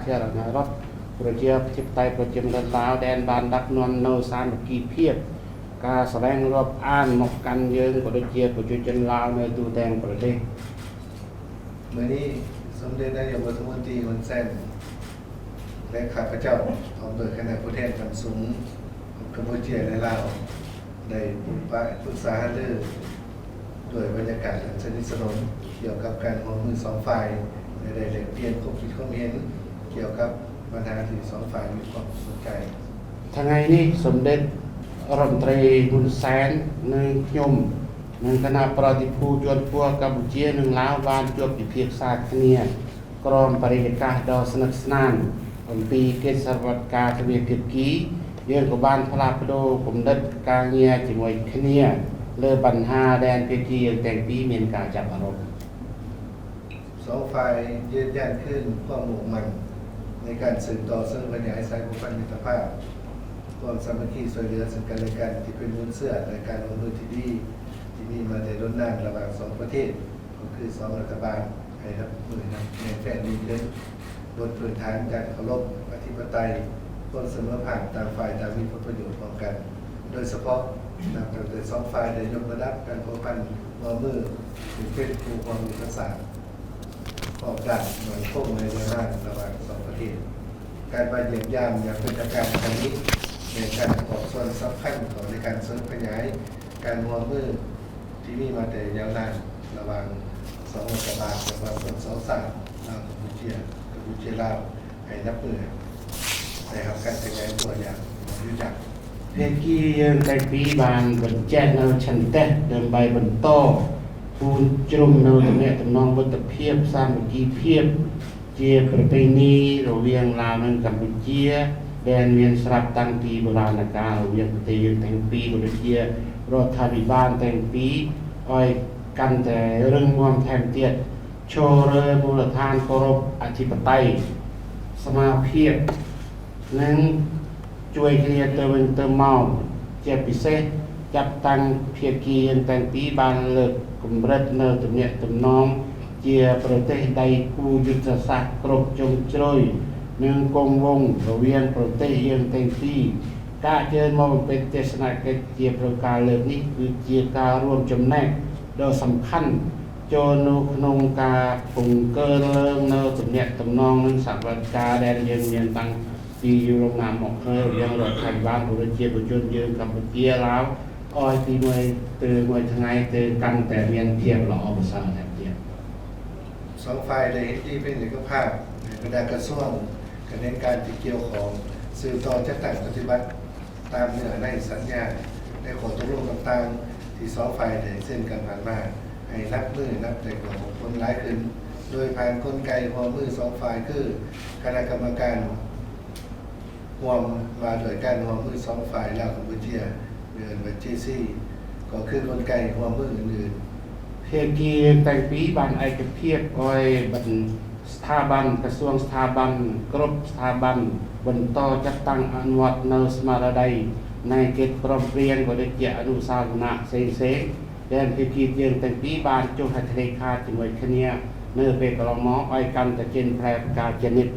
ធារណរដ្ឋប្រជាធិបតេយ្យប្រជាមានិតឡាវដែលបានដឹកនាំនៅសាមគ្គីភាពការស្រែងរាប់អានមកកាន់យើងក៏ដូចជាប្រជាជនឡាវនៅទូទាំងប្រទេស ມື້ນີ້ສົມເດັດນາຍົກລັດຖະມົນຕີຮຸນເຊນແລະຂ້າພະເຈົ້າພ້ອມດ້ວຍຄະນະຜູ້ແທນຂັ້ນສູງຂອງກຳປູເຈຍແລະລາວໄດ້ພົບປະປຶກສາຫາລືດ້ວຍບັນຍາກາດອັນສະໜິດສະໜົມກ່ຽວກັບການຮ່ວມມືສອງຝ່າຍແລະໄດ້ແລກປ່ຽນຄວາມຄິດຄວາມເຫັນກ່ຽວກັບບັນຫາທີ່ສອງຝ່າຍມີຄວາມສົນໃຈ ថ្ងៃនេះសម្ដេចរដ្ឋមន្ត្រីហ៊ុនសែននិងខ្ញុំនិងគណៈប្រតិភូជាន់ខ្ពស់កម្ពុជានិងឡាវបានជួបពិភាក្សាគ្នាក្រោមបរិយាកាសដ៏ស្និទ្ធស្នាលអំពីកិច្ចសហប្រតិបត្តិការទ្វេភាគីយើងក៏បានផ្លាស់ប្ដូរគំនិតការងារជាមួយគ្នាលើបញ្ហាដែលភាគីយើងទាំងពីរមានការចាប់អារម្មណ៍ ສອງຝ່າຍຢືນຢັນຄືນຄວາມມຸ້ງໝັ້ນໃນການສືບຕໍ່ເສີມຂະຫຍາຍສາຍຜູກພັນມິດຕະພາບຄວາມສາມັກຄີຊ່ວຍເຫຼືອເຊິ່ງກັນແລະກັນທີ່ເປັນມູນເຊື້ອໃນການຮ່ວມມືທີ່ດີ ທີ່ມີມາແຕ່ດົນນານລະຫວ່າງສອງປະເທດກໍຄືສອງລັດຖະບານໃຫ້ຮັບມືນັບແໜ້ນແຟ້ນດີຂຶ້ນບົນພື້ນຖານການເຄົາລົບອະທິປະໄຕຄວາມສະເໝີພາບຕ່າງຝ່າຍຕ່າງມີຜົນປະໂຫຍດຮ່ວມກັນ ໂດຍສະເພາະນັບຕັ້ງແຕ່ສອງຝ່າຍໄດ້ຍົກລະດັບການພົວພັນຮ່ວມມືຖືເປັນຄູ່ຄວາມຍຸດທະສາດ ຮອບດ້ານໝັ້ນຄົງໃນລະຫວ່າງລະຫວ່າງສອງປະເທດ ການມາຢ້ຽມຢາມຢ່າງເປັນທາງການຄັ້ງນີ້ໃນການປະກອບສ່ວນສຳຄັນຂອງໃນການເສີມຂະຫຍາຍການຮ່ວມມືທີ່ມີມາແຕ່ຍາວນານລະຫວ່າງສອງລັດຖະບານລະຫວ່າງຄົນສອງຊາດລາວກຳປູເຈຍກຳປູເຈຍລາວໃຫ້ນັບມືໄດ້ຮັບການຂະຫຍາຍຕົວຢ່າງຍຸຕິ ភាគីយើងទាំងពីរបានបញ្ជាក់នៅឆន្ទៈដើម្បីបន្តពូនជ្រុំនៅទំនាក់ទំនងមិត្តភាពសាមគ្គីភាពជាប្រពៃណីរវាងឡាវនិងកម្ពុជាដែលមានស្រាប់តាំងពីបុរាណកាលរវាងប្រទេសយើងទាំងពីរក៏ដូចជារដ្ឋាភិបាលទាំងពីរឲ្យកាន់តែរឹងមាំថែមទៀតឈរលើមូលដ្ឋានគោរពអធិបតេយ្យសមាភាពនិង ជួយគ្នាទៅវិញទៅមកជាពិសេសចាប់តាំងភាគីយើងទាំងពីរបានលើកកម្រិតនៅទំនាក់ទំនងជាប្រទេសដៃគូយុទ្ធសាស្ត្រគ្រប់ជ្រុងជ្រោយនិងគង់វង្សរវាងប្រទេសយើងទាំងពីរការជើញមកបំពេញទស្សនកិច្ចជាផ្លូវការលើកនេះគឺជាការរួមចំណែកដ៏សំខាន់ចូលនៅក្នុងការពង្កើឡើងនៅទំនាក់ទំនងនិងសហប្រតិការដែលយើងមានតាំង ពីយូរណាស់មកហើយរវាងរដ្ឋាភិបាលប្រជាជនយើងកម្ពុជាឡាវឲ្យពីមួយទៅមួយថ្ងៃទៅកាន់តែមានភាពល្អប្រសើរថែមទៀត ສອງຝ່າຍໄດ້ເຫັນດີເປັນເອກະພາບໃນບັນດາກະຊວງຂະແໜງການທີ່ກ່ຽວຂ້ອງສືບຕໍ່ຈັດຕັ້ງປະຕິບັດຕາມເນື້ອໃນສັນຍາໃນຂໍ້ຕົກລົງຕ່າງໆ ທີ່ສອງຝ່າຍໄດ້ເຊັນກັນຜ່ານມາໃຫ້ນັບມື້ນັບແຕ່ເກີດຜົນຫຼາຍຂຶ້ນ ໂດຍຜ່ານກົນໄກຮ່ວມມືສອງຝ່າຍຄືຄະນະກຳມະການຮ່ວມມາໂດຍການຮ່ວມມືສອງຝ່າຍລາວກຳປູເຈຍເອີ້ນວ່າ JC ກໍຄືກົນໄກຮ່ວມມືອື່ນໆ ភាគីយើងទាំងពីរបានឯកភាពឲ្យបណ្ស្ថាប័នក្រសួងស្ថាប័នគ្រប់ស្ថាប័នបន្តចាត់តាំងអនុវត្តនៅស្មារតីនៃកិច្ចព្រមព្រៀងក៏ដូចជាអនុស្សរណៈផ្សេងៗដែលភាគីយើងទាំងពីរបានចុះហត្ថលេខាជាមួយគ្នានៅពេលកន្លងមកឲ្យកាន់តែចេញផ្លែផ្កាជានិច្ច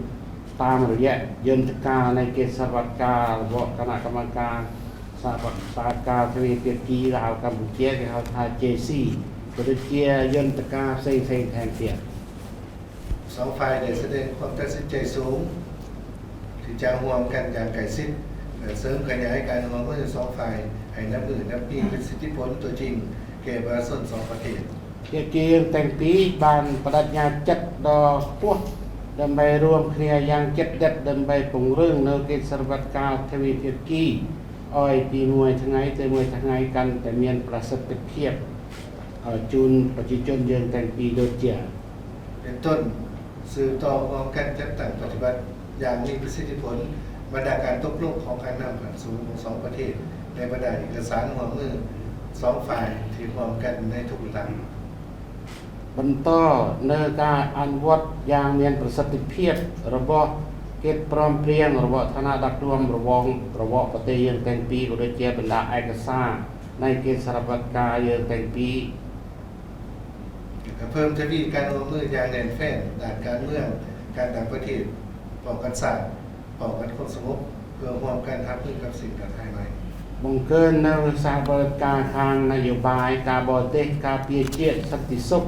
តាមរយៈយន្តការនៃកិច្ចសហប្រតិការរបស់គណៈកម្មការសហប្រតិការទ្វេភាគីឡាវកម្ពុជាគេហៅថា JC ក៏ដូចជាយន្តការផ្សេងៗថែមទៀត ສອງຝ່າຍໄດ້ສະແດງຄວາມຕັດສິນໃຈສູງ ທີ່ຈະຮ່ວມກັນຢ່າງໃກ້ຊິດແລະເສີມຂະຫຍາຍການຮ່ວມມືສອງຝ່າຍໃຫ້ນັບມື້ນັບມີປະສິດທິຜົນຕົວຈິງແກ່ປະຊາຊົນສອງປະເທດ ភាគីយើងទាំងពីរបានប្តេជ្ញាចិត្តដ៏ខ្ពស់ដើម្បីរួមគ្នាយ៉ាងជិតដិតដើម្បីពង្រឹងនៅកិច្ចសហប្រតិការទ្វេភាគីឲ្យពីមួយថ្ងៃទៅមួយថ្ងៃកាន់តែមានប្រសិទ្ធភាពឲ្យជូនប្រជាជនយើងទាំងពីរដូចជា ເປັນຕົ້ນສືບຕໍ່ຮ່ວມກັນຈັດຕັ້ງປະຕິບັດຢ່າງມີປະສິດທິຜົນບັນດາການຕົກລົງຂອງການນຳຂັ້ນສູງຂອງສອງປະເທດ ໃນບັນດາເອກະສານຮ່ວມມືສອງຝ່າຍທີ່ຮ່ວມກັນໃນທຸກລະດັບ បន្តនៅការអនុវត្តយ៉ាងមានប្រសិទ្ធភាពរបស់កិច្ចព្រមព្រៀងរបស់ឋានៈដឹកនាំរបងរបស់ប្រទេសយើងទាំងពីរក៏ដូចជាបណ្ដាឯកសារនៃកិច្ចសហប្រតិការយើងទាំងពីរ ເພີ່ມທະວີການຮ່ວມມືຢ່າງແໜ້ນແຟ້ນດ້ານການເມືອງການຕ່າງປະເທດ ป้องกันชาติป้องกันความสงบเพื่อร่วมกันรับมือกับสิ่งท้าทายใหม่ បង្កើននៅសហប្រតិការខាងនយោបាយការបរទេសការពារជាតិសន្តិសុខ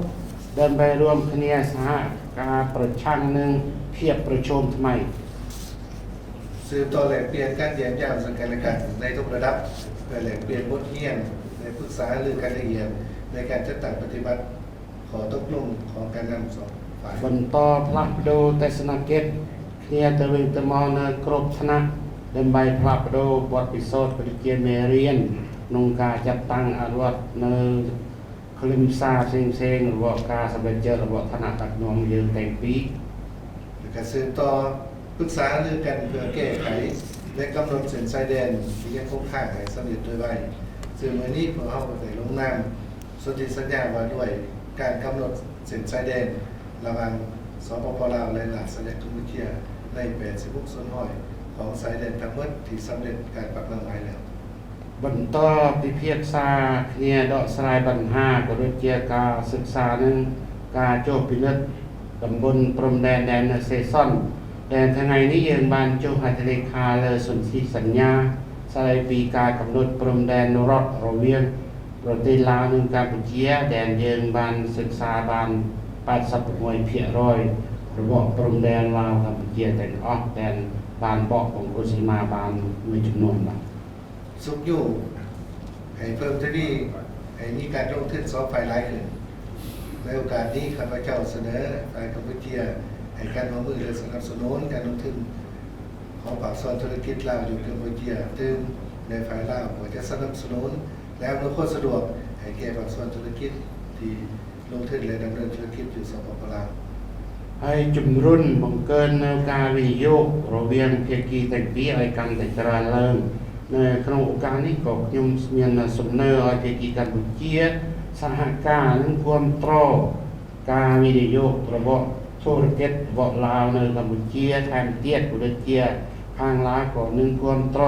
ដើម្បីរួមគ្នាសហការប្រឆាំងនឹងភាពប្រឈមថ្មី สืบต่อแลกเปลี่ยนการเยี่ยมยามซึ่งกันและกันในทุกระดับเพื่อแลกเปลี่ยนบทเรียนในปรึกษาหรือกันละเอียดในการจัดตั้งปฏิบัติขอตกลงของการนำสองฝ่าย បន្តផ្លាស់ប្ដូរទស្សនកិច្ចគ្នាទៅវិញទៅមកនៅគ្រប់ថ្នាក់ដើម្បីផ្លាស់ប្ដូរបទពិសោធន៍ប្រជាមេរៀនក្នុងការចាត់តាំងអនុវត្តនៅខ្លឹមសារផ្សេងៗរបស់ការសម្រេចចិត្តរបស់ថ្នាក់ដឹកនាំយើងទាំងពីរ และการสืบต่อปรึกษาหรือกันเพื่อแก้ไขและกำหนดเส้นชายแดนที่ยังคงค้างให้สำเร็จโดยไวซึ่งมื้อนี้พวกเราก็ได้ลงนามสนธิสัญญาว่าด้วยการกำหนดเส้นชายแดนระหว่างสปปลาวและราชอาณาจักรกัมพูชาใน 86%ของชายแดนทั้งหมดที่สำเร็จการปักหลักหมายแล้ว បន្តពិភាក្សាគ្នាដកស្រាយបញ្ហាក៏ដូចជាការសិក្សានិងការចុះពិនិត្យតំបន់ព្រំដែនដែលនៅសេសសល់ដែលថ្ងៃនេះយើងបានចុះហត្ថលេខាលើសន្ធិសញ្ញាស្ដីពីការកំណត់ព្រំដែនរដ្ឋរវាងប្រទេសឡាវនិងកម្ពុជាដែលយើងបានសិក្សាបាន86%របស់ព្រំដែនឡាវកម្ពុជាទាំងអស់ដែលបានបកបង្គោលសីមាបានមួយចំនួនបាទ ซุกอยู่ให้เพิ่มทวีให้มีการลงทุนสองฝ่ายหลายขึ้นในโอกาสนี้ข้าพเจ้าเสนอฝ่ายกัมพูชาให้การร่วมมือและสนับสนุนการลงทุนของภาคส่วนธุรกิจลาวอยู่กัมพูชาซึ่งในฝ่ายลาวก็จะสนับสนุนและอำนวยความสะดวกให้แก่ภาคส่วนธุรกิจที่ลงทุนและดำเนินธุรกิจอยู่สปปลาว ហើយជំរុញបង្កើននៅការវិនិយោគរវាងភាគីទាំងពីរឲ្យកាន់តែច្រើនឡើងនៅក្នុងឱកាសនេះក៏ខ្ញុំមានសំណើឲ្យភាគីកម្ពុជាសហការនិងគាំទ្រការវិនិយោគរបស់ធុរកិច្ចរបស់ឡាវនៅកម្ពុជាថែមទៀតក៏ដូចជាខាងឡាវក៏នឹងគាំទ្រ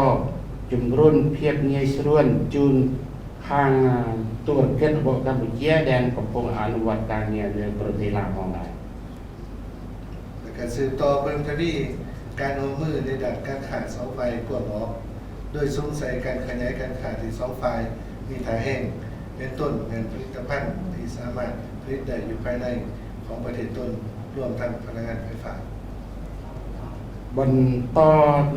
ជំរុញភាពងាយស្រួលជូនខាងធុរកិច្ចរបស់កម្ពុជាដែលកំពុងអនុវត្តការងារនៅប្រទេសឡាវផងដែរ และการสืบต่อเพิ่มทวีการร่วมมือในด้านการค้าสองฝ่ายกว้างออกโดยสุมใส่การขยายการค้าที่สองฝ่ายมีท่าแห้งเป็นต้นแม่นผลิตภัณฑ์ที่สามารถผลิตได้อยู่ภายในของประเทศตนรวมทั้งพลังงานไฟฟ้า បន្ត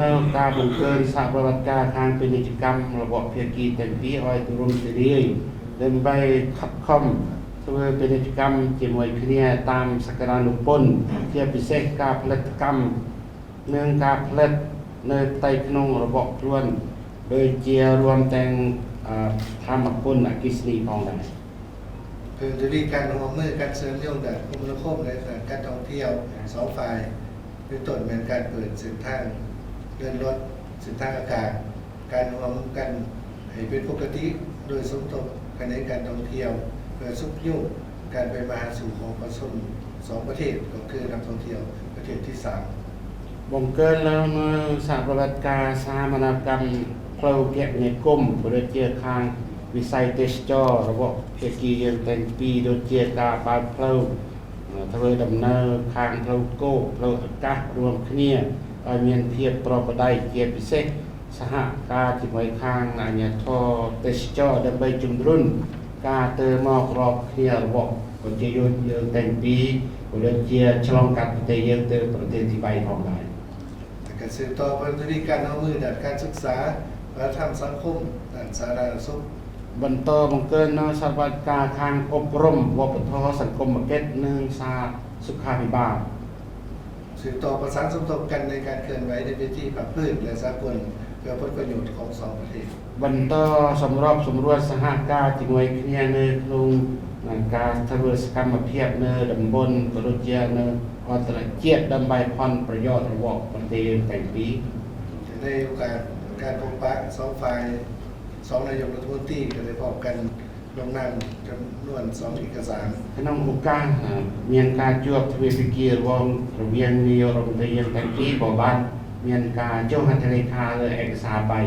នៅការបង្កើនសហប្រតិបត្តិការខាងពាណិជ្ជកម្មរបស់ភាគីទាំងពីរឲ្យទូលំទូលាយដើម្បីខិតខំធ្វើពាណិជ្ជកម្មជាមួយគ្នាតាមសក្តានុពលជាពិសេសការផលិតកម្មនិងការផលិតនៅផ្ទៃក្នុងរបស់ខ្លួនដូចជារួមទាំងអឺធម្មពលអគ្គិសនីផងដែរ เพิ่มทวีการร่วมมือการเสริมโยงด้านคมนาคมและการท่องเที่ยวสองฝ่ายเป็นต้นแม่นการเปิดเส้นทางเดินรถเส้นทางอากาศ การร่วมกันให้เป็นปกติโดยสมทบกันในการท่องเที่ยวเพื่อซุกยุ่งการไปมาหาสู่ของประชาชนสองประเทศก็คือนักท่องเที่ยวประเทศที่สาม បង្កើនឡើងនៅសហប្រតិបត្តិការសាមនកម្មផ្លូវគមនាគមន៍ក៏ដូចជាខាងវិស័យទេសចរណ៍របស់ភាគីយើងទាំងពីរដូចជាការបើកផ្លូវធ្វើដំណើរខាងផ្លូវគោកផ្លូវអាកាសរួមគ្នាឲ្យមានភាពប្រក្រតីជាពិសេសសហការជាមួយខាងអាជ្ញាធរទេសចរណ៍ដើម្បីជំរុញការទៅមករកគ្នារបស់ប្រជាជនយើងទាំងពីរក៏ដូចជាឆ្លងកាត់ប្រទេសយើងទៅប្រទេសទី3ផងដែរ แต่การสืบต่อเพิ่มทวีการร่วมมือด้านการศึกษาวัฒนธรรมสังคมด้านสาธารณสุข បន្តបង្កើននៅសហប្រតិបត្តិការខាងអប់រំវប្បធម៌សង្គមគិច្ចនិងសាសុខាភិបាល สืบต่อประสานสมทบกันในการเคลื่อนไหวในพื้นที่ภาคพื้นและสากลเพื่อผลประโยชน์ของสองประเทศ បន្តសម្របសម្រួលសហការជាមួយគ្នានៅក្នុងការធ្វើសកម្មភាពនៅតំបន់ក៏ដូចជានៅអន្តរជាតិដើម្បីផលប្រយោជន៍របស់ប្រទេសយើងទាំងពីរ ในโอกาสการพบปะสองฝ่ายสองนายกรัฐมนตรีก็ได้พบกันลงนามจำนวนสองเอกสาร ក្នុងឱកាសមានការជួបទ្វេភាគីរវាងរវាងនាយករដ្ឋមន្ត្រីយើងទាំងពីរក៏បានមានការចុះហត្ថលេខាលើឯកសារបី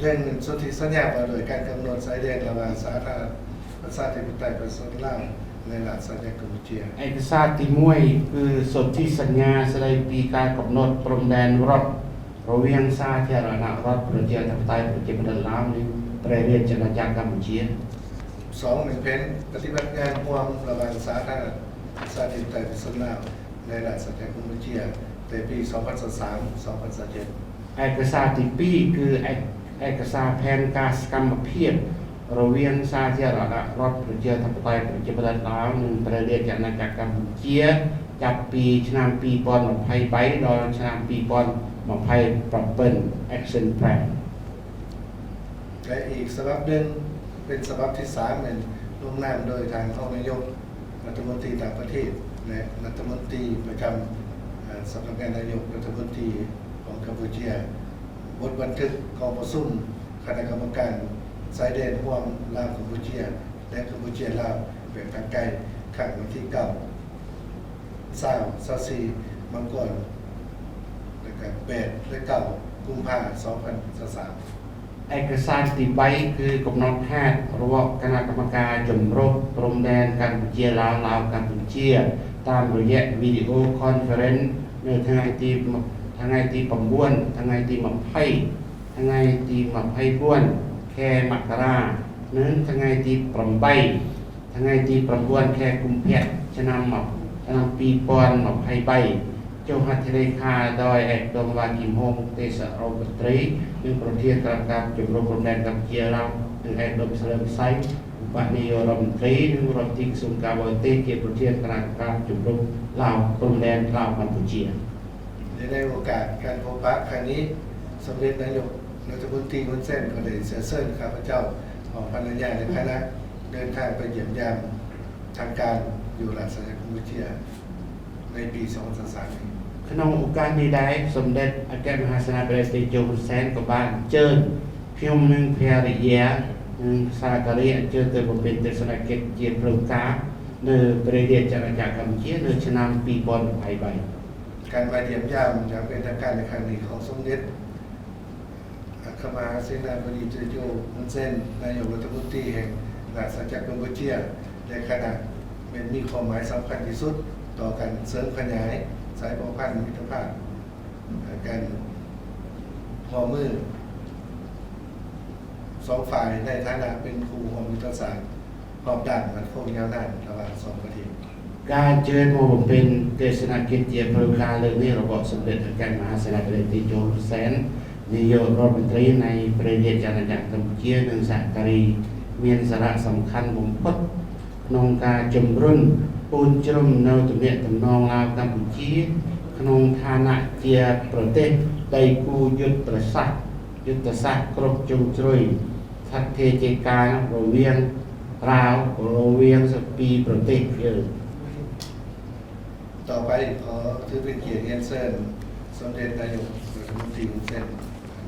เรื่องสนธิสัญญาว่าโดยการกำหนดสายแดนระหว่างสาธารณประชาธิปไตยประชาชนลาว ในราชอาณาจักรกัมพูชา ឯកសារទី1គឺសន្ធិសញ្ញាស្តីពីការកំណត់ព្រំដែនរដ្ឋរវាងសាធារណរដ្ឋប្រជាធិបតេយ្យប្រជាមានិតឡាវនិងព្រះរាជាណាចក្រកម្ពុជា สองเป็นแผนปฏิบัติงานร่วมระหว่างสาธารณสาธิตไตยสนลาวในราชอาณาจักรกัมพูชาแต่ปี 2023 2027 ឯកសារទី2គឺឯកសារផែនការសកម្មភាពរវាងសាធារណរដ្ឋប្រជាធិបតេយ្យប្រជាមានិតឡាវនិងព្រះរាជាណាចក្រកម្ពុជាចាប់ពីឆ្នាំ2023ដល់ឆ្នាំ2027 Action Plan และอีกฉบับหนึ่งเป็นฉบับที่สามเป็นลงนามโดยทางรองนายกรัฐมนตรีต่างประเทศและรัฐมนตรีประจำสำนักงานนายกรัฐมนตรีของกัมพูชาบทบันทึกกองประชุมคณะกรรมการชายแดนร่วมลาวกัมพูชาและกัมพูชาลาวแบบทางไกลครั้งวันที่เก้าเศร้าเศร้าสี่มังกรนะครับแปดและเก้ากุมภา2023 ឯកសារទី3គឺកំណត់ហេតុរបស់គណៈកម្មការចម្រុះព្រំដែនកម្ពុជាឡាវឡាវកម្ពុជាតាមរយៈវីដេអូ conference នៅថ្ងៃទីថ្ងៃទី9ថ្ងៃទី20ថ្ងៃទី24ខែមករានិងថ្ងៃទី8ថ្ងៃទី9ខែកុម្ភៈឆ្នាំឆ្នាំ2023ចុះហត្ថលេខាដោយឯកឧត្តមវ៉ាគីមហុងទេសរដ្ឋមន្ត្រីនិងប្រធានក្រមការជំរុំព្រំដែនកម្ពុជាឡាវនិងឯកឧត្តមសលឹមសៃឧបនាយករដ្ឋមន្ត្រីនិងរដ្ឋមន្ត្រីក្រសួងការបរទេសជាប្រធានគណៈកម្មការជំរុំឡាវព្រំដែនឡាវកម្ពុជា และในโอกาสการพบปะครั้งนี้สมเด็จนายกรัฐมนตรีฮุนเซนก็ได้เสียเซินข้าพเจ้าของภรรยาและคณะเดินทางไปเยี่ยมยามทางการอยู่ราชอาณาจักรกัมพูชาในปี 2023นี้ ក្នុងឱកាសនេះដែរសម្ដេចអគ្គមហាសេនាបតីតេជោហ៊ុនសែនក៏បានអញ្ជើញខ្ញុំនិងភរិយានិងសាការីអញ្ជើញទៅបំពេញទស្សនកិច្ចជាផ្លូវការនៅព្រះរាជាណាចក្រកម្ពុជានៅឆ្នាំ2023 การมาเยี่ยมยามอย่างเป็นทางการในครั้งนี้ของสมเด็จอัครมหาเสนาบดีเจโจฮุนเซนนายกรัฐมนตรีแห่งราชอาณาจักรกัมพูชาในขณะเป็นมีความหมายสำคัญที่สุดต่อการเสริมขยายสายพันธ์มิตรภาพการหัวมือสองฝ่ายในฐานะเป็นครูของยุทธศาสตร์รอบด้านมันคงยาวนานระหว่างสองประเทศ ការអញ្ជើញមកបំពេញទស្សនកិច្ចជាផ្លូវការលើកនេះរបស់សម្ដេចអគ្គមហាសេនាបតីតេជោហ៊ុនសែននាយករដ្ឋមន្ត្រីនៃព្រះរាជាណាចក្រកម្ពុជានិងសហការីមានសារៈសំខាន់បំផុតក្នុងការជំរុញពូនជ្រុំនៅទំនាក់ទំនងឡាវកម្ពុជាក្នុងឋានៈជាប្រទេសដៃគូយុទ្ធសាស្ត្រយុទ្ធសាស្ត្រគ្រប់ជ្រុងជ្រោយស្ថិតជាជាការរវាងរាវរវាងពីរប្រទេសយើង ต่อไปขอถือเป็นเกียรติเรียนเชิญสมเด็จนายกรัฐมนตรีฮุนเซน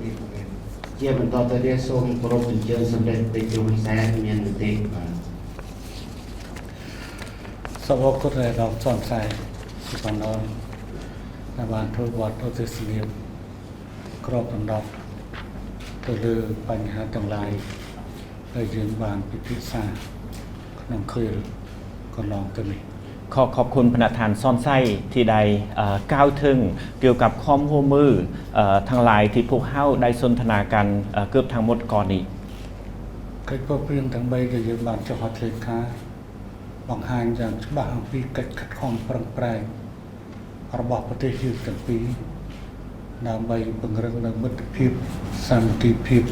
มีคอมเมนต์ ជាបន្តទៅទៀតសូមគោរពអញ្ជើញសម្ដេចតេជោហ៊ុនសែនមានមតិបាទ សូមអរគុណដល់សនសៃសុវណ្ណនដែលបានធ្វើបទឧទ្ទេសនាគ្របដណ្ដប់ទៅលើបញ្ហាទាំងឡាយដែលយើងបានពិភាក្សាក្នុងគ្រាកន្លងទៅនេះ ขอขอบคุณพนักทานซ่อนไส้ที่ได้กล่าวถึงเกี่ยวกับความร่วมมือทั้งหลายที่พวกเฮาได้สนทนากันเกือบทั้งหมดก่อนนี้ កិច្ចព្រមព្រៀងទាំង3ដែលយើងបានចុះហត្ថលេខាបង្ហាញយ៉ាងច្បាស់អំពីកិច្ចខិតខំប្រឹងប្រែងរបស់ប្រទេសយើងទាំងពីរដើម្បីពង្រឹងនូវមិត្តភាពសាមគ្គីភាព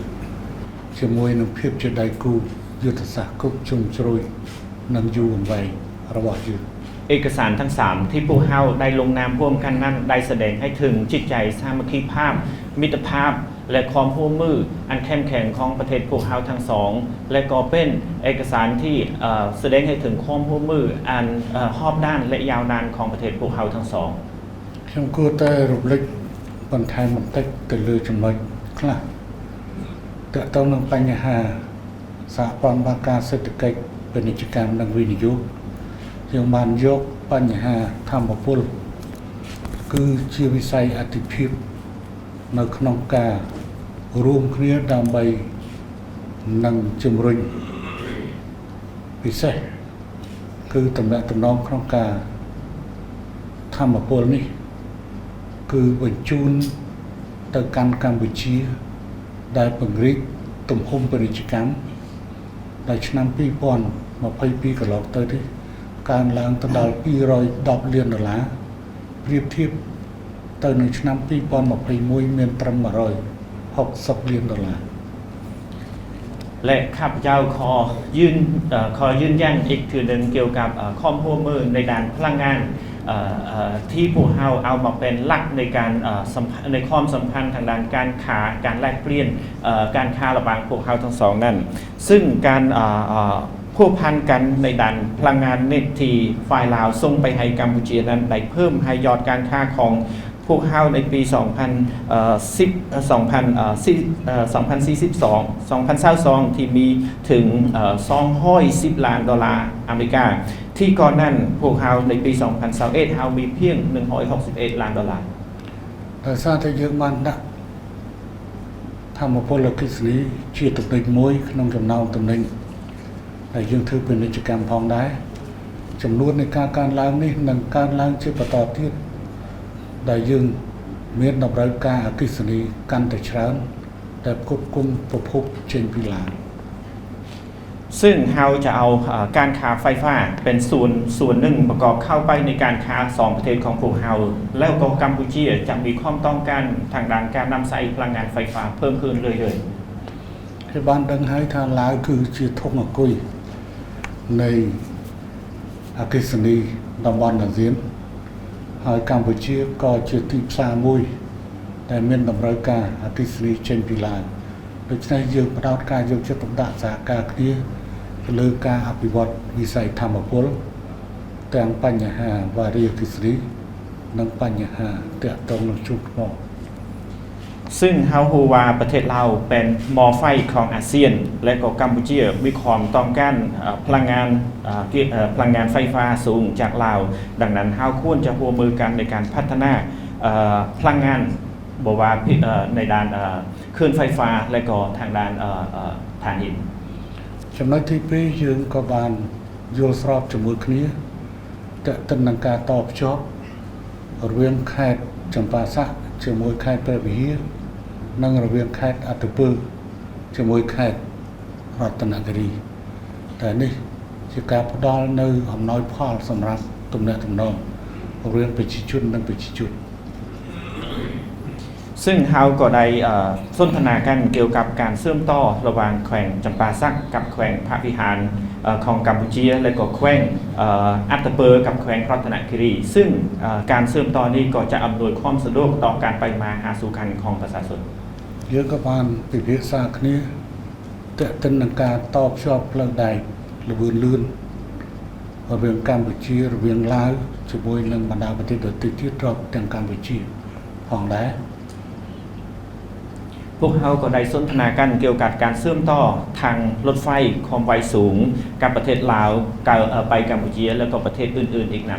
ជាមួយនឹងភាពជាដៃគូយុទ្ធសាស្ត្រគ្រប់ជ្រុងជ្រោយនិងយូរអង្វែងរបស់យើង เอกสารทั้ง 3 ที่พวกเฮาได้ลงนามร่วมกันนั้นได้แสดงให้ถึงจิตใจสามัคคีภาพ มิตรภาพ และความร่วมมืออันเข้มแข็งของประเทศพวกเฮาทั้งสอง และก็เป็นเอกสารที่แสดงให้ถึงความร่วมมืออันรอบด้านและยาวนานของประเทศพวกเฮาทั้งสอง ខ្ញុំគួរតែរំលេចបន្ថែមបន្តិចទៅលើចំណុចខ្លះទាក់ទងនឹងបញ្ហាសហព័ន្ធបានការសេដ្ឋកិច្ចពាណិជ្ជកម្មនិងវិនិយោគយើងបានយកបញ្ហាធម្មពលគឺជាវិស័យអតិភិបនៅក្នុងការរួមគ្នាដើម្បីនឹងជំរុញពិសេស គឺតំណាក់តំណងក្នុងការធម្មពលនេះគឺបញ្ជូនទៅកាន់កម្ពុជាដែលពង្រីកទំហំពាណិជ្ជកម្មដែលឆ្នាំ2022កន្លងទៅនេះកើនឡើងទៅដល់210លានដុល្លារប្រៀបធៀបទៅនឹងឆ្នាំ2021មានត្រឹម160លានដុល្លារ และข้าพเจ้าขอยืนเอ่อขอยืนยันอีกทีหนึ่งเกี่ยวกับเอ่อความร่วมมือในด้านพลังงานเอ่อเอ่อที่พวกเราเอามาเป็นหลักในการเอ่อสัมพันธ์ในความสัมพันธ์ทางด้านการค้าการแลกเปลี่ยนเอ่อการค้าระหว่างพวกเราทั้งสองนั้น ซึ่งการเอ่อเอ่อพัวพันกันในด้านพลังงานเน็ตที่ฝ่ายลาวส่งไปให้กัมพูชีนั้นได้เพิ่มให้ยอดการค้าของ พวกเฮาในปี 2010 2042 2022 ที่มีถึง210 ล้านดอลลาร์อเมริกา ที่ก่อนนั้นพวกเฮาในปี 2021เฮามีเพียง 161 ล้านดอลลาร์ ដោយសារតែយើងបានដាក់ធម្មពលអគ្គិសនីជាតំណែងមួយក្នុងចំណោមតំណែងដែលយើងធ្វើពាណិជ្ជកម្មផងដែរចំនួននៃការកើនឡើងនេះនឹងកើនឡើងជាបន្តទៀតដែលយើងមានតម្រូវការអគ្គិសនីកាន់តែច្រើនដែលផ្គត់ផ្គង់ប្រភពចេញពីឡាវ ซึ่งเฮาจะเอาเอ่อการค้าไฟฟ้าเป็นส่วนส่วนหนึ่งประกอบเข้าไปในการค้าสองประเทศของพวกเฮาแล้วก็กัมพูชีจะมีความต้องการทางด้านการนำใช้พลังงานไฟฟ้าเพิ่มขึ้นเรื่อยๆ គេបានដឹងហើយថាឡាវគឺជាធុងអាគុយនៃអគ្គិសនីតំបន់អាស៊ានហើយកម្ពុជាក៏ជាទីផ្សារមួយដែលមានតម្រូវការអគ្គិសនីចេញពីឡាវដូច្នេះយើងផ្ដោតការយកចិត្តទុកដាក់សហការគ្នាទៅលើការអភិវឌ្ឍវិស័យធម្មពលទាំងបញ្ហាវារីអគ្គិសនីនិងបញ្ហាទាក់ទងនឹងជួបថ្ម ซึ่งเฮาฮูว่าประเทศลาวเป็นหม้อไฟของอาเซียน และก็กัมพูชีมีความต้องการเอ่อพลังงานเอ่อเกี่ยวเอ่อพลังงานไฟฟ้าสูงจากลาว ดังนั้นเฮาควรจะร่วมมือกันในการพัฒนาเอ่อพลังงานบ่ว่าเอ่อในด้านเอ่อคลื่นไฟฟ้าและก็ทางด้านเอ่อเอ่อถ่านหิน ចំណុចទី2យើងក៏បានយល់ស្របជាមួយគ្នាទាក់ទិននឹងការតភ្ជាប់រវាងខេត្តចម្ប៉ាសាក់ជាមួយខេត្តព្រះវិហារនិងរវាងខេត្តអត្តពឺជាមួយខេត្តរតនគិរីតែនេះជាការផ្ដល់នៅអំណោយផលសម្រាប់ទំនាក់ទំនងរវាងប្រជាជននិងប្រជាជន ซึ่งเฮาก็ได้เอ่อสนทนากันเกี่ยวกับการเชื่อมต่อระหว่างแขวงจำปาสักกับแขวงพระวิหารเอ่อของกัมพูชีและก็แขวงเอ่ออัตตะเปอกับแขวงรัตนคีรี ซึ่งเอ่อการเชื่อมต่อนี้ก็จะอำนวยความสะดวกต่อการไปมาหาสู่กันของประชาชน យើងក៏បានពិភាក្សាគ្នាទាក់ទិននឹងការតភ្ជាប់ផ្លូវដែកល្បឿនលឿនរវាងកម្ពុជារវាងឡាវជាមួយនឹងបណ្ដាប្រទេសដទៃទៀតរាប់ទាំងកម្ពុជាផងដែរ พวกเราก็ได้สนทนากันเกี่ยวกับการเชื่อมต่อทางรถไฟความไวสูงกับประเทศลาวกับเอ่อไปกัมพูชีแล้วก็ประเทศอื่นๆอีกน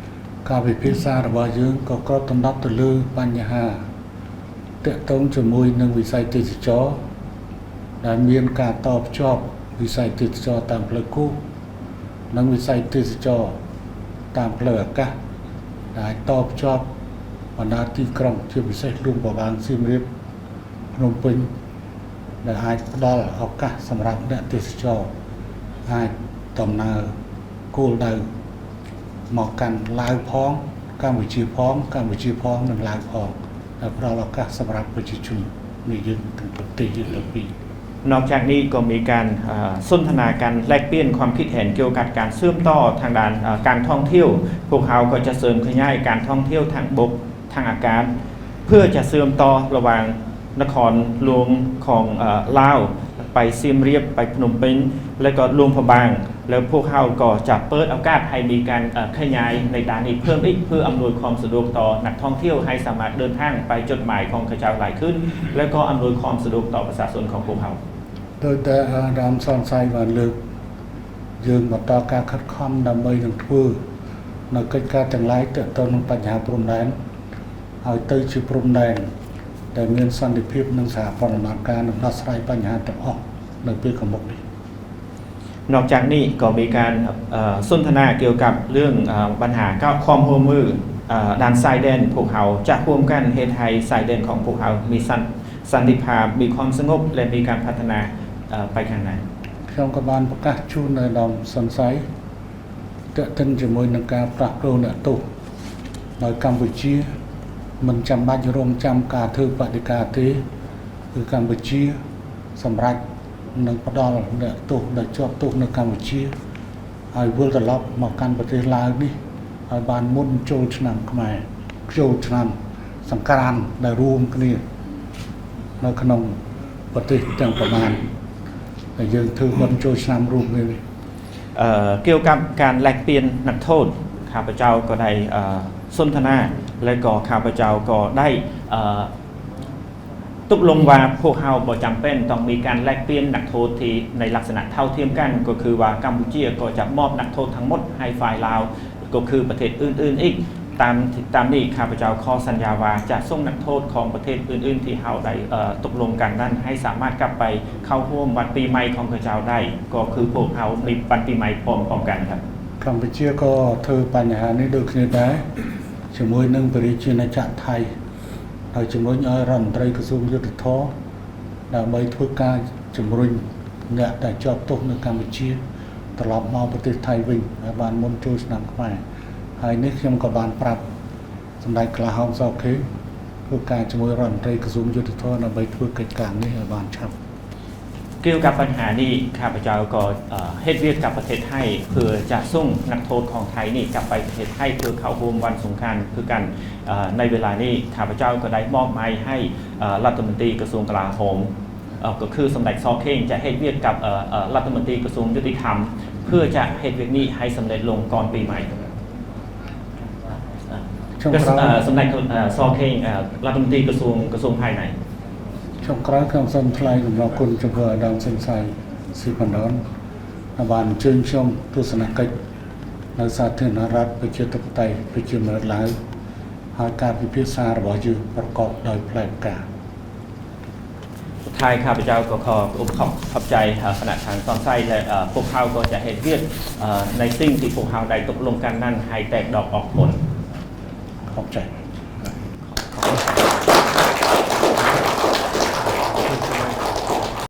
ำ ការពិភាក្សារបស់យើងក៏គ្របដណ្ដប់ទៅលើបញ្ហាទាក់ទងជាមួយនឹងវិស័យទេសចរណ៍ដែលមានការតភ្ជាប់វិស័យទេសចរណ៍តាមផ្លូវគោកនិងវិស័យទេសចរណ៍តាមផ្លូវអាកាសដែលអាចតភ្ជាប់បណ្ដាទីក្រុងជាពិសេសលួងព្រះបាងសៀមរាបភ្នំពេញដែលអាចផ្ដល់ឱកាសសម្រាប់អ្នកទេសចរអាចដំណើរគោលដៅ មកកាន់ឡាវផងកម្ពុជាផងកម្ពុជាផងនិងឡាវផងដែលផ្ដល់ឱកាសសម្រាប់ប្រជាជននៃយើងទាំងប្រទេសយើងទាំងពីរ นอกจากนี้ก็มีการเอ่อสนทนากันแลกเปลี่ยนความคิดเห็นเกี่ยวกับการเชื่อมต่อทางด้านเอ่อการท่องเที่ยว พวกเขาก็จะเสริมขยายการท่องเที่ยวทางบกทางอากาศ เพื่อจะเชื่อมต่อระหว่างนครหลวงของเอ่อลาวไปเสียมเรียบไปพนมเปญและก็หลวงพระบาง แล้วพวกเขาก็จะเปิดโอกาสให้มีการเอ่อขยายในด้านนี้เพิ่มอีกเพื่ออำนวยความสะดวกต่อนักท่องเที่ยวให้สามารถเดินทางไปจุดหมายของเขาเจ้าหลายขึ้น และก็อำนวยความสะดวกต่อประชาชนของพวกเขา ដោយតែអាដាមសនសៃបានលើកយើងបន្តការខិតខំដើម្បីនឹងធ្វើនៅកិច្ចការទាំងឡាយទាក់ទងនឹងបញ្ហាព្រំដែនឲ្យទៅជាព្រំដែនដែលមានសន្តិភាពនិងសហប្រតិបត្តិការនឹងដោះស្រាយបញ្ហាទាំងអស់នៅពេលខាងមុខនេះ นอกจากนี้ก็มีการเอ่อสนทนาเกี่ยวกับเรื่องเอ่อปัญหาก็ความร่วมมือเอ่อด้านชายแดนพวกเขาจะร่วมกันเฮ็ดให้ชายแดนของพวกเขามีสันสันติภาพมีความสงบและมีการพัฒนาเอ่อไปข้างหน้า ខ្ញុំក៏បានប្រកាសជូននៅឧត្តមសុនសៃទាក់ទិនជាមួយនឹងការផ្លាស់ប្ដូរអ្នកទោសដោយកម្ពុជាមិនចាំបាច់រងចាំការធ្វើបដិការទេគឺកម្ពុជាសម្រាប់នឹងផ្ដល់អ្នកទោសដែលជាប់ទោសនៅកម្ពុជាឲ្យវិលត្រឡប់មកកាន់ប្រទេសឡាវនេះឲ្យបានមុនចូលឆ្នាំខ្មែរចូលឆ្នាំសង្ក្រាន្តដែលរួមគ្នានៅក្នុងប្រទេសទាំងប្រមាណ ដែលយើងធ្វើបុណ្យចូលឆ្នាំរួមគ្នានេះ เอ่อเกี่ยวกับการแลกเปลี่ยนนักโทษข้าพเจ้าก็ได้เอ่อสนทนาและก็ข้าพเจ้าก็ได้เอ่อตกลงว่าพวกเราบ่จำเป็นต้องมีการแลกเปลี่ยนนักโทษที่ในลักษณะเท่าเทียมกัน ก็คือว่ากัมพูชีก็จะมอบนักโทษทั้งหมดให้ฝ่ายลาว ก็คือประเทศอื่นๆอีกตามตามนี้ข้าพเจ้าขอสัญญาว่าจะส่งนักโทษของประเทศอื่น ๆ ที่เราได้เอ่อตกลงกันนั้นให้สามารถกลับไปเข้าร่วมวันปีใหม่ของพระเจ้าได้ ก็คือพวกเรามีวันปีใหม่พร้อมๆกันครับ កម្ពុជាក៏ធ្វើបញ្ហានេះដូចគ្នាដែរជាមួយនឹងព្រះរាជាណាចក្រថៃហើយជំរុញឲ្យរដ្ឋមន្ត្រីក្រសួងយុត្តិធម៌ដើម្បីធ្វើការជំរុញអ្នកដែលជាប់ទោសនៅកម្ពុជាត្រឡប់មកប្រទេសថៃវិញឲ្យបានមុនចូលឆ្នាំខ្មែរហើយនេះខ្ញុំក៏បានប្រាប់សម្ដេចក្លាហោមសោខេធ្វើការជាមួយរដ្ឋមន្ត្រីក្រសួងយុត្តិធម៌ដើម្បីធ្វើកិច្ចការនេះឲ្យបានឆាប់ เกี่ยวกับปัญหานี้ข้าพเจ้าก็เอ่อเฮ็ดเวียกกับประเทศไทยเพื่อจะส่งนักโทษของไทยนี่กลับไปประเทศไทยเพื่อเข้าร่วมวันสงกรานต์คือกันเอ่อในเวลานี้ข้าพเจ้าก็ได้มอบหมายให้เอ่อรัฐมนตรีกระทรวงกลาโหมเอ่อก็คือสมเด็จซอเข่งจะเฮ็ดเวียกกับเอ่อเอ่อรัฐมนตรีกระทรวงยุติธรรม เพื่อจะเฮ็ดเวียกนี้ให้สำเร็จลงก่อนปีใหม่ ចុងក្រោយ เอ่อสมเด็จเอ่อซอเข่งเอ่อรัฐมนตรีกระทรวงกระทรวงภายใน ចុងក្រោយខ្ញុំសូមថ្លែងអំណរគុណចំពោះអាដាមសិនសៃស៊ីបណ្ដនដែលបានអញ្ជើញខ្ញុំទស្សនកិច្ចនៅសាធារណរដ្ឋប្រជាធិបតេយ្យប្រជាមានិតឡាវហើយការពិភាក្សារបស់យើងប្រកបដោយផ្លែផ្កា สุดท้ายข้าพเจ้าก็ขอขอบขอบใจเอ่อคณะทางตอนไส้และเอ่อพวกเขาก็จะเห็นเวียดเอ่อในสิ่งที่พวกเขาได้ตกลงกันนั้นให้แตกดอกออกผล ขอบใจ